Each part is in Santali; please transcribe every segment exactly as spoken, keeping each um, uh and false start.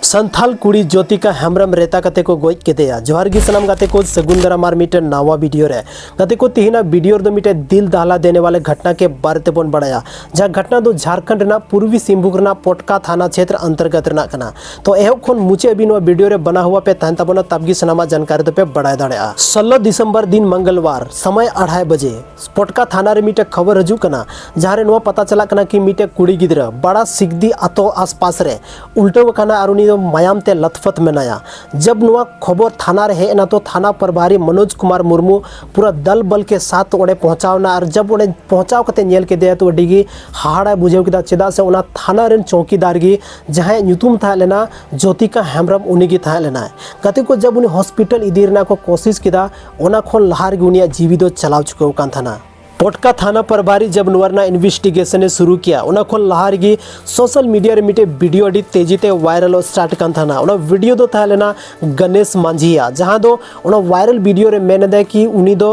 ᱥᱟᱱᱛᱷᱟᱞ ᱠᱩᱲᱤ ᱡᱳᱛᱤᱠᱟ ᱦᱮᱢᱵᱨᱚᱢ ᱨᱮᱛᱟ ᱠᱟᱛᱮ ᱠᱚ ᱜᱚᱡ ᱠᱮᱫᱮᱭᱟ᱾ ᱡᱚᱦᱟᱨ ᱜᱮ ᱥᱟᱱᱟᱢ ᱜᱟᱛᱮ ᱠᱚ, ᱥᱟᱹᱜᱩᱱ ᱫᱟᱨᱟᱢ ᱟᱨ ᱢᱤᱫᱴᱮᱱ ᱱᱟᱣᱟ ᱵᱷᱤᱰᱤᱭᱳ ᱨᱮ᱾ ᱜᱟᱛᱮ ᱠᱚ, ᱛᱮᱦᱮᱧᱟᱜ ᱵᱷᱤᱰᱤᱭᱳ ᱨᱮᱫᱚ ᱢᱤᱫᱴᱮᱱ ᱫᱤᱞ ᱫᱟᱦᱞᱟ ᱫᱮᱱᱮ ᱣᱟᱞᱮ ᱜᱷᱚᱴᱱᱟ ᱠᱮ ᱵᱟᱨᱮ ᱛᱮᱵᱚᱱ ᱵᱟᱲᱟᱭᱟ, ᱡᱟᱦᱟᱸ ᱜᱷᱚᱴᱱᱟ ᱫᱚ ᱡᱷᱟᱲᱠᱷᱚᱸᱰ ᱨᱮᱱᱟᱜ ᱯᱩᱨᱵᱤ ᱥᱤᱝᱵᱷᱩᱢ ᱨᱮᱱᱟᱜ ᱯᱚᱴᱠᱟ ᱛᱷᱟᱱᱟ ᱪᱷᱮᱛᱨᱚ ᱚᱱᱛᱚᱨᱜᱚᱛ ᱨᱮᱱᱟᱜ ᱠᱟᱱᱟ᱾ ᱛᱚ ᱮᱦᱚᱵ ᱠᱷᱚᱱ ᱢᱩᱪᱟᱹᱫ ᱦᱟᱹᱵᱤᱡ ᱱᱚᱣᱟ ᱵᱷᱤᱰᱤᱭᱳ ᱨᱮ ᱵᱟᱱᱟ ᱦᱩᱭᱟ ᱯᱮ ᱛᱟᱦᱮᱱ ᱛᱟᱵᱚᱱᱟ, ᱛᱟᱵ ᱜᱮ ᱥᱟᱱᱟᱢᱟᱜ ᱡᱟᱱᱠᱟᱨᱤ ᱫᱚᱯᱮ ᱵᱟᱲᱟᱭ ᱫᱟᱲᱮᱭᱟᱜᱼᱟ᱾ ᱥᱳᱞᱞᱳ ᱫᱤᱥᱚᱢᱵᱚᱨ ᱫᱤᱱ ᱢᱚᱝᱜᱚᱞᱵᱟᱨ, ᱥᱚᱢᱚᱭ ᱟᱲᱟᱭ ᱵᱟᱡᱮ, ᱯᱚᱴᱠᱟ ᱛᱷᱟᱱᱟ ᱨᱮ ᱢᱤᱫᱴᱮᱡ ᱠᱷᱚᱵᱚᱨ ᱦᱤᱡᱩᱜ ᱠᱟᱱᱟ, ᱡᱟᱦᱟᱸ ᱨᱮ ᱱᱚᱣᱟ ᱯᱟᱛᱟ ᱪᱟᱞᱟᱜ ᱠᱟᱱᱟ ᱠᱤ ᱢᱤᱫᱴᱮᱡ ᱠᱩᱲᱤ ᱜᱤᱫᱽᱨᱟᱹ ᱵᱟᱲᱟ ᱥᱤᱠᱫᱤ ᱟᱛᱳ ᱟᱥᱯᱟᱥ ᱨᱮ ᱩᱞᱴᱟᱹᱣ ᱟᱠᱟᱱᱟ ᱟᱨ ᱩᱱᱤ ᱫᱚ ᱢᱟᱭᱟᱢ ᱛᱮ ᱞᱚᱛᱯᱷᱚᱛ ᱢᱮᱱᱟᱭᱟ᱾ ᱡᱟᱵ ᱱᱚᱣᱟ ᱠᱷᱚᱵᱚᱨ ᱛᱷᱟᱱᱟ ᱨᱮ ᱦᱮᱡ ᱮᱱᱟ, ᱛᱚ ᱛᱷᱟᱱᱟ ᱯᱨᱚᱵᱷᱟᱨᱤ ᱢᱚᱱᱳᱡᱽ ᱠᱩᱢᱟᱨ ᱢᱩᱨᱢᱩ ᱯᱩᱨᱟᱹ ᱫᱟᱞ ᱵᱟᱞ ᱠᱮ ᱥᱟᱛᱷ ᱚᱸᱰᱮ ᱯᱚᱦᱪᱟᱣ ᱮᱱᱟ ᱟᱨ ᱡᱟᱵ ᱚᱸᱰᱮ ᱯᱚᱦᱪᱟᱣ ᱠᱟᱛᱮ ᱧᱮᱞ ᱠᱮᱫᱮᱭᱟ, ᱛᱚ ᱟᱹᱰᱤ ᱜᱮ ᱦᱟᱦᱟᱲᱟᱭ ᱵᱩᱡᱷᱟᱹᱣ ᱠᱮᱫᱟ᱾ ᱪᱮᱫᱟᱜ ᱥᱮ ᱚᱱᱟ ᱛᱷᱟᱱᱟ ᱨᱮᱱ ᱪᱚᱣᱠᱤᱫᱟᱨ ᱜᱮ, ᱡᱟᱦᱟᱸᱭᱟᱜ ᱧᱩᱛᱩᱢ ᱛᱟᱦᱮᱸ ᱞᱮᱱᱟ ᱡᱳᱛᱤᱠᱟ ᱦᱮᱢᱵᱨᱚᱢ, ᱩᱱᱤ ᱜᱮ ᱛᱟᱦᱮᱸ ᱞᱮᱱᱟᱭ᱾ ᱜᱟᱛᱮ ᱠᱚ, ᱡᱟᱵ ᱩᱱᱤ ᱦᱚᱥᱯᱤᱴᱟᱞ ᱤᱫᱤ ᱨᱮᱱᱟᱜ ᱠᱚ ᱠᱳᱥᱤᱥ ᱠᱮᱫᱟ, ᱚᱱᱟ ᱠᱷᱚᱱ ᱞᱟᱦᱟ ᱨᱮᱜᱮ ᱩᱱᱤᱭᱟᱜ ᱡᱤᱣᱤ ᱫᱚ ᱪᱟᱞᱟᱣ ᱪᱩᱠᱟᱹᱣ ᱟᱠᱟᱱ ᱛᱟᱦᱮᱱᱟ᱾ ᱯᱚᱴᱠᱟ ᱛᱷᱟᱱᱟ ᱯᱨᱚᱵᱷᱟᱨᱤ ᱡᱟᱵ ᱱᱚᱣᱟ ᱨᱮᱱᱟᱜ ᱤᱱᱵᱷᱮᱥᱴᱤᱜᱮᱥᱚᱱ ᱮ ᱥᱩᱨᱩ ᱠᱮᱭᱟ, ᱚᱱᱟ ᱠᱷᱚᱱ ᱞᱟᱦᱟ ᱨᱮᱜᱮ ᱥᱳᱥᱟᱞ ᱢᱤᱰᱤᱭᱟ ᱨᱮ ᱢᱤᱫᱴᱮᱡ ᱵᱷᱤᱰᱤᱭᱳ ᱟᱹᱰᱤ ᱛᱮᱡᱤ ᱛᱮ ᱵᱷᱟᱭᱨᱟᱞᱚᱜ ᱥᱴᱟᱨᱴ ᱠᱟᱱ ᱛᱟᱦᱮᱱᱟ᱾ ᱚᱱᱟ ᱵᱷᱤᱰᱤᱭᱳ ᱫᱚ ᱛᱟᱦᱮᱸ ᱞᱮᱱᱟ ᱜᱚᱱᱮᱥ ᱢᱟᱹᱡᱷᱤᱭᱟᱜ, ᱡᱟᱦᱟᱸ ᱫᱚ ᱚᱱᱟ ᱵᱷᱟᱭᱨᱟᱞ ᱵᱷᱤᱰᱤᱭᱳ ᱨᱮ ᱢᱮᱱ ᱮᱫᱟᱭ ᱠᱤ ᱩᱱᱤ ᱫᱚ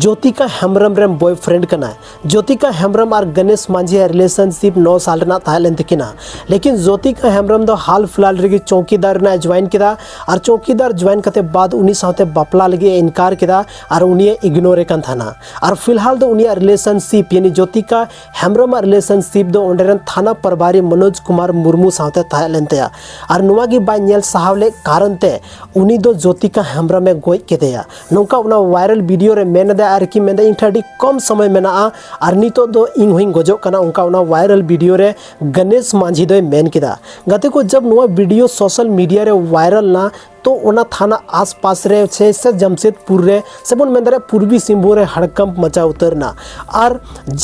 ᱡᱳᱛᱤᱠᱟ ᱦᱮᱢᱵᱨᱚᱢ ᱨᱮᱱ ᱵᱚᱭᱯᱷᱨᱮᱱᱰ ᱠᱟᱱᱟᱭ᱾ ᱡᱳᱛᱤᱠᱟ ᱦᱮᱢᱵᱨᱚᱢ ᱟᱨ ᱜᱚᱱᱮᱥ ᱢᱟᱹᱡᱷᱤᱭᱟᱜ ᱨᱤᱞᱮᱥᱚᱱᱥᱤᱯ ᱱᱚ ᱥᱟᱞ ᱨᱮᱱᱟᱜ ᱛᱟᱦᱮᱸ ᱞᱮᱱ ᱛᱟᱹᱠᱤᱱᱟ, ᱞᱮᱠᱤᱱ ᱡᱳᱛᱤᱠᱟ ᱦᱮᱢᱵᱨᱚᱢ ᱫᱚ ᱦᱟᱞ ᱯᱷᱤᱞᱦᱟᱞ ᱨᱮᱜᱮ ᱪᱚᱣᱠᱤᱫᱟᱨ ᱨᱮᱱᱟᱜ ᱮ ᱡᱚᱭᱮᱱ ᱠᱮᱫᱟ ᱟᱨ ᱪᱚᱣᱠᱤᱫᱟᱨ ᱡᱚᱭᱮᱱ ᱠᱟᱛᱮ ᱵᱟᱫ ᱩᱱᱤ ᱥᱟᱶᱛᱮ ᱵᱟᱯᱞᱟ ᱞᱟᱹᱜᱤᱫ ᱮ ᱤᱱᱠᱟᱨ ᱠᱮᱫᱟ ᱟᱨ ᱩᱱᱤᱭᱮ ᱤᱜᱱᱳᱨ ᱮ ᱠᱟᱱ ᱛᱟᱦᱮᱱᱟ᱾ ᱟᱨ ᱯᱷᱤᱞᱦᱟᱞ ᱫᱚ ᱩᱱᱤᱭᱟᱜ ᱨᱤᱞᱮᱥᱚᱱᱥᱤᱯ, ᱭᱟᱱᱤ ᱡᱳᱛᱤᱠᱟ ᱦᱮᱢᱵᱨᱚᱢᱟᱜ ᱨᱤᱞᱮᱥᱚᱱᱥᱤᱯ ᱫᱚ ᱚᱸᱰᱮ ᱨᱮᱱ ᱛᱷᱟᱱᱟ ᱯᱨᱚᱵᱷᱟᱨᱤ ᱢᱚᱱᱳᱡᱽ ᱠᱩᱢᱟᱨ ᱢᱩᱨᱢᱩ ᱥᱟᱶᱛᱮ ᱛᱟᱦᱮᱸ ᱞᱮᱱ ᱛᱟᱭᱟ᱾ ᱟᱨ ᱱᱚᱣᱟ ᱜᱮ ᱵᱟᱭ ᱧᱮᱞ ᱥᱟᱦᱟᱣ ᱞᱮᱫ ᱠᱟᱨᱚᱱ ᱛᱮ ᱩᱱᱤ ᱫᱚ ᱡᱳᱛᱤᱠᱟ ᱦᱮᱢᱵᱨᱚᱢ ᱮ ᱜᱚᱡ ᱠᱮᱫᱮᱭᱟ᱾ ᱱᱚᱝᱠᱟ ᱚᱱᱟ ᱵᱷᱟᱭᱨᱟᱞ ᱵᱷᱤᱰᱤᱭᱳ ᱨᱮ ᱢᱮᱱ ᱮᱫᱟᱭ ᱟᱨᱠᱤ, ᱢᱮᱱᱫᱟ, "ᱤᱧ ᱴᱷᱮᱱ ᱟᱹᱰᱤ ᱠᱚᱢ ᱥᱚᱢᱚᱭ ᱢᱮᱱᱟᱜᱼᱟ ᱟᱨ ᱱᱤᱛᱚᱜ ᱫᱚ ᱤᱧ ᱦᱚᱸᱧ ᱜᱚᱡᱚᱜ ᱠᱟᱱᱟ", ᱚᱱᱠᱟ ᱚᱱᱟ ᱵᱷᱟᱭᱨᱟᱞ ᱵᱷᱤᱰᱤᱭᱳ ᱨᱮ ᱜᱚᱱᱮᱥ ᱢᱟᱹᱡᱷᱤ ᱫᱚᱭ ᱢᱮᱱ ᱠᱮᱫᱟ᱾ ᱜᱟᱛᱮ ᱠᱚ, ᱡᱟᱵ ᱱᱚᱣᱟ ᱵᱷᱤᱰᱤᱭᱳ ᱥᱳᱥᱟᱞ ᱢᱤᱰᱤᱭᱟ ᱨᱮ ᱵᱷᱟᱭᱨᱟᱞ ᱱᱟ, ᱛᱚ ᱚᱱᱟ ᱛᱷᱟᱱᱟ ᱟᱥᱯᱟᱥ ᱨᱮ ᱥᱮ, ᱥᱮ ᱡᱟᱢᱥᱮᱫᱽᱯᱩᱨ ᱨᱮ, ᱥᱮ ᱵᱚᱱ ᱢᱮᱱ ᱫᱟᱲᱮᱭᱟᱜᱼᱟ ᱯᱩᱨᱵᱤ ᱥᱤᱝᱵᱷᱩᱢ ᱨᱮ ᱦᱟᱲᱠᱟᱢᱯ ᱢᱟᱪᱟᱣ ᱩᱛᱟᱹᱨ ᱮᱱᱟ᱾ ᱟᱨ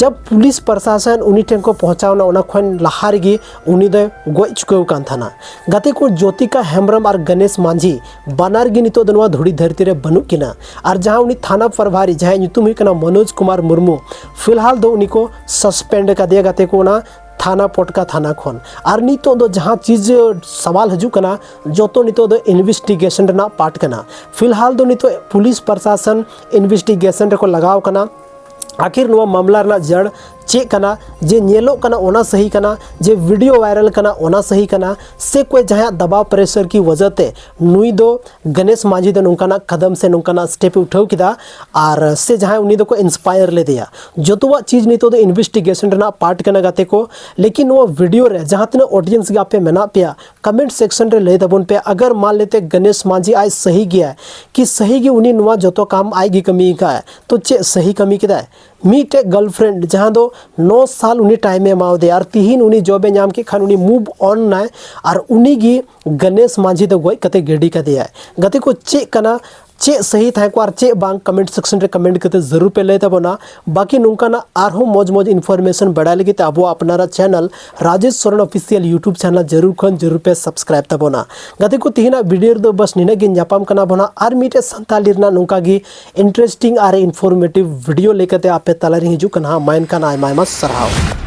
ᱡᱟᱵ ᱯᱩᱞᱤᱥ ᱯᱨᱚᱥᱟᱥᱚᱱ ᱩᱱᱤ ᱴᱷᱮᱱ ᱠᱚ ᱯᱚᱦᱪᱟᱣ ᱮᱱᱟ, ᱚᱱᱟ ᱠᱷᱚᱱ ᱞᱟᱦᱟ ᱨᱮᱜᱮ ᱩᱱᱤ ᱫᱚᱭ ᱜᱚᱡ ᱪᱩᱠᱟᱹᱣ ᱟᱠᱟᱱ ᱛᱟᱦᱮᱱᱟ᱾ ᱜᱟᱛᱮ ᱠᱚ, ᱡᱳᱛᱤᱠᱟ ᱦᱮᱢᱵᱨᱚᱢ ᱟᱨ ᱜᱚᱱᱮᱥ ᱢᱟᱹᱡᱷᱤ ᱵᱟᱱᱟᱨ ᱜᱮ ᱱᱤᱛᱚᱜ ᱫᱚ ᱱᱚᱣᱟ ᱫᱷᱩᱲᱤ ᱫᱷᱟᱹᱨᱛᱤ ᱨᱮ ᱵᱟᱹᱱᱩᱜ ᱠᱤᱱᱟ᱾ ᱟᱨ ᱡᱟᱦᱟᱸ ᱩᱱᱤ ᱛᱷᱟᱱᱟ ᱯᱨᱚᱵᱷᱟᱨᱤ, ᱡᱟᱦᱟᱸᱭᱟᱜ ᱧᱩᱛᱩᱢ ᱦᱩᱭᱩᱜ ᱠᱟᱱᱟ ᱢᱚᱱᱳᱡᱽ ᱠᱩᱢᱟᱨ ᱢᱩᱨᱢᱩ, ᱯᱷᱤᱞᱦᱟᱞ ᱫᱚ ᱩᱱᱤ ᱠᱚ ᱥᱟᱥᱯᱮᱱᱰ ᱟᱠᱟᱫᱮᱭᱟ, ᱜᱟᱛᱮ ᱠᱚ, ᱚᱱᱟ ᱛᱷᱟᱱᱟ, ᱯᱚᱴᱠᱟ ᱛᱷᱟᱱᱟ ᱠᱷᱚᱱ᱾ ᱟᱨ ᱱᱤᱛᱚᱜ ᱫᱚ ᱡᱟᱦᱟᱸ ᱪᱤᱡᱽ ᱥᱟᱣᱟᱞ ᱦᱤᱡᱩᱜ ᱠᱟᱱᱟ, ᱡᱚᱛᱚ ᱱᱤᱛᱚᱜ ᱫᱚ ᱤᱱᱵᱷᱮᱥᱴᱤᱜᱮᱥᱚᱱ ᱨᱮᱱᱟᱜ ᱯᱟᱨᱴ ᱠᱟᱱᱟ᱾ ᱯᱷᱤᱞᱦᱟᱞ ᱫᱚ ᱱᱤᱛᱚᱜ ᱯᱩᱞᱤᱥ ᱯᱨᱚᱥᱟᱥᱚᱱ ᱤᱱᱵᱷᱮᱥᱴᱤᱜᱮᱥᱚᱱ ᱨᱮᱠᱚ ᱞᱟᱜᱟᱣ ᱠᱟᱱᱟ᱾ ᱟᱠᱷᱤᱨ ᱱᱚᱣᱟ ᱢᱟᱢᱞᱟ ᱨᱮᱱᱟᱜ ᱡᱟᱲ ᱪᱮᱫ ᱠᱟᱱᱟ, ᱡᱮ ᱧᱮᱞᱚᱜ ᱠᱟᱱᱟ ᱚᱱᱟ ᱥᱟᱹᱦᱤ ᱠᱟᱱᱟ, ᱡᱮ ᱵᱷᱤᱰᱤᱭᱳ ᱵᱷᱟᱭᱨᱟᱞ ᱠᱟᱱᱟ ᱚᱱᱟ ᱥᱟᱹᱦᱤ ᱠᱟᱱᱟ, ᱥᱮ ᱠᱚᱭ ᱡᱟᱦᱟᱸᱭᱟᱜ ᱫᱟᱵᱟᱣ ᱯᱨᱮᱥᱟᱨ ᱠᱤ ᱣᱟᱡᱟ ᱛᱮ ᱱᱩᱭ ᱫᱚ ᱜᱚᱱᱮᱥ ᱢᱟᱹᱡᱷᱤ ᱫᱚ ᱱᱚᱝᱠᱟᱱᱟᱜ ᱠᱟᱫᱟᱢ ᱥᱮ ᱱᱚᱝᱠᱟᱱᱟᱜ ᱥᱴᱮᱯ ᱮ ᱩᱴᱷᱟᱹᱣ ᱠᱮᱫᱟ, ᱟᱨ ᱥᱮ ᱡᱟᱦᱟᱸᱭ ᱩᱱᱤ ᱫᱚᱠᱚ ᱤᱱᱥᱯᱟᱭᱟᱨ ᱞᱮᱫᱮᱭᱟ᱾ ᱡᱚᱛᱚᱣᱟᱜ ᱪᱤᱡᱽ ᱱᱤᱛᱚᱜ ᱫᱚ ᱤᱱᱵᱷᱮᱥᱴᱤᱜᱮᱥᱚᱱ ᱨᱮᱱᱟᱜ ᱯᱟᱨᱴ ᱠᱟᱱᱟ ᱜᱟᱛᱮ ᱠᱚ᱾ ᱞᱮᱠᱤᱱ ᱱᱚᱣᱟ ᱵᱷᱤᱰᱤᱭᱳ ᱨᱮ ᱡᱟᱦᱟᱸ ᱛᱤᱱᱟᱹᱜ ᱚᱰᱤᱭᱮᱱᱥ ᱜᱮ ᱟᱯᱮ ᱢᱮᱱᱟᱜ ᱯᱮᱭᱟ, ᱠᱚᱢᱮᱱᱴ ᱥᱮᱠᱥᱚᱱ ᱨᱮ ᱞᱟᱹᱭ ᱛᱟᱵᱚᱱ ᱯᱮ, ᱟᱜᱟᱨ ᱢᱟᱱ ᱞᱮᱛᱮ ᱜᱚᱱᱮᱥ ᱢᱟᱹᱡᱷᱤ ᱟᱡ ᱥᱟᱹᱦᱤ ᱜᱮᱭᱟᱭ ᱠᱤ ᱥᱟᱹᱦᱤ ᱜᱮ ᱩᱱᱤ ᱱᱚᱣᱟ ᱡᱚᱛᱚ ᱠᱟᱢ ᱟᱡ ᱜᱮ ᱠᱟᱹᱢᱤ ᱟᱠᱟᱫ, ᱛᱚ ᱪᱮᱫ ᱥᱟᱹᱦᱤ ᱠᱟᱹᱢᱤ ᱠᱮᱫᱟᱭ? ᱢᱤᱫᱴᱮᱡ ᱜᱟᱨᱞᱯᱷᱨᱮᱱᱰ ᱡᱟᱦᱟᱸ ᱫᱚ ᱱᱚ ᱥᱟᱞ ᱩᱱᱤ ᱴᱟᱭᱤᱢ ᱮ ᱮᱢᱟᱣ ᱫᱮᱭᱟ, ᱟᱨ ᱛᱤᱦᱤᱧ ᱩᱱᱤ ᱡᱚᱵ ᱮ ᱧᱟᱢ ᱠᱮᱫ ᱠᱷᱟᱱ ᱩᱱᱤ ᱢᱩᱵᱷ ᱚᱱ ᱱᱟᱭ, ᱟᱨ ᱩᱱᱤ ᱜᱮ ᱜᱚᱱᱮᱥ ᱢᱟᱹᱡᱷᱤ ᱫᱚ ᱜᱚᱡ ᱠᱟᱛᱮ ᱜᱤᱰᱤ ᱠᱟᱫᱮᱭᱟᱭ᱾ ᱜᱟᱛᱮ ᱠᱚ, ᱪᱮᱫ ᱠᱟᱱᱟ, ᱪᱮᱫ ᱥᱟᱹᱦᱤ ᱛᱟᱦᱮᱸ ᱠᱚᱜᱼᱟ ᱟᱨ ᱪᱮᱫ ᱵᱟᱝ, ᱠᱚᱢᱮᱱᱴ ᱥᱮᱠᱥᱚᱱ ᱨᱮ ᱠᱚᱢᱮᱱᱴ ᱠᱟᱛᱮ ᱡᱟᱹᱨᱩᱲ ᱯᱮ ᱞᱟᱹᱭ ᱛᱟᱵᱚᱱᱟ᱾ ᱵᱟᱹᱠᱤ ᱱᱚᱝᱠᱟᱱᱟᱜ ᱟᱨᱦᱚᱸ ᱢᱚᱡᱽ ᱢᱚᱡᱽ ᱤᱱᱯᱷᱚᱨᱢᱮᱥᱚᱱ ᱵᱟᱲᱟᱭ ᱞᱟᱹᱜᱤᱫ ᱛᱮ ᱟᱵᱚᱣᱟᱜ ᱟᱯᱱᱟᱨᱟᱜ channel Rajesh Soren official YouTube channel ᱡᱟᱹᱨᱩᱲ ᱠᱷᱚᱱ ᱡᱟᱹᱨᱩᱲ ᱯᱮ ᱥᱟᱵᱥᱠᱨᱟᱭᱤᱵ ᱛᱟᱵᱚᱱᱟ᱾ ᱜᱟᱛᱮ ᱠᱚ, ᱛᱮᱦᱮᱧᱟᱜ ᱵᱷᱤᱰᱤᱭᱳ ᱨᱮᱫᱚ ᱵᱟᱥ ᱱᱤᱱᱟᱹᱜ ᱜᱮ᱾ ᱧᱟᱯᱟᱢ ᱠᱟᱱᱟ ᱵᱚᱱ ᱦᱟᱸᱜ ᱟᱨ ᱢᱤᱫᱴᱮᱡ ᱥᱟᱱᱛᱟᱞᱤ ᱨᱮᱱᱟᱜ ᱱᱚᱝᱠᱟ ᱜᱮ ᱤᱱᱴᱟᱨᱮᱥᱴᱤᱝ ᱟᱨ ᱤᱱᱯᱷᱚᱨᱢᱮᱴᱤᱵᱷ ᱵᱷᱤᱰᱤᱭᱳ ᱞᱟᱹᱭ ᱠᱟᱛᱮ ᱟᱯᱮ ᱛᱟᱞᱟᱨᱤᱧ ᱦᱤᱡᱩᱜ ᱠᱟᱱᱟ ᱦᱟᱸᱜ᱾ ᱢᱟ ᱮᱱᱠᱷᱟᱱ ᱟᱭᱢᱟ ᱟᱭᱢᱟ ᱥᱟᱨᱦᱟᱣ᱾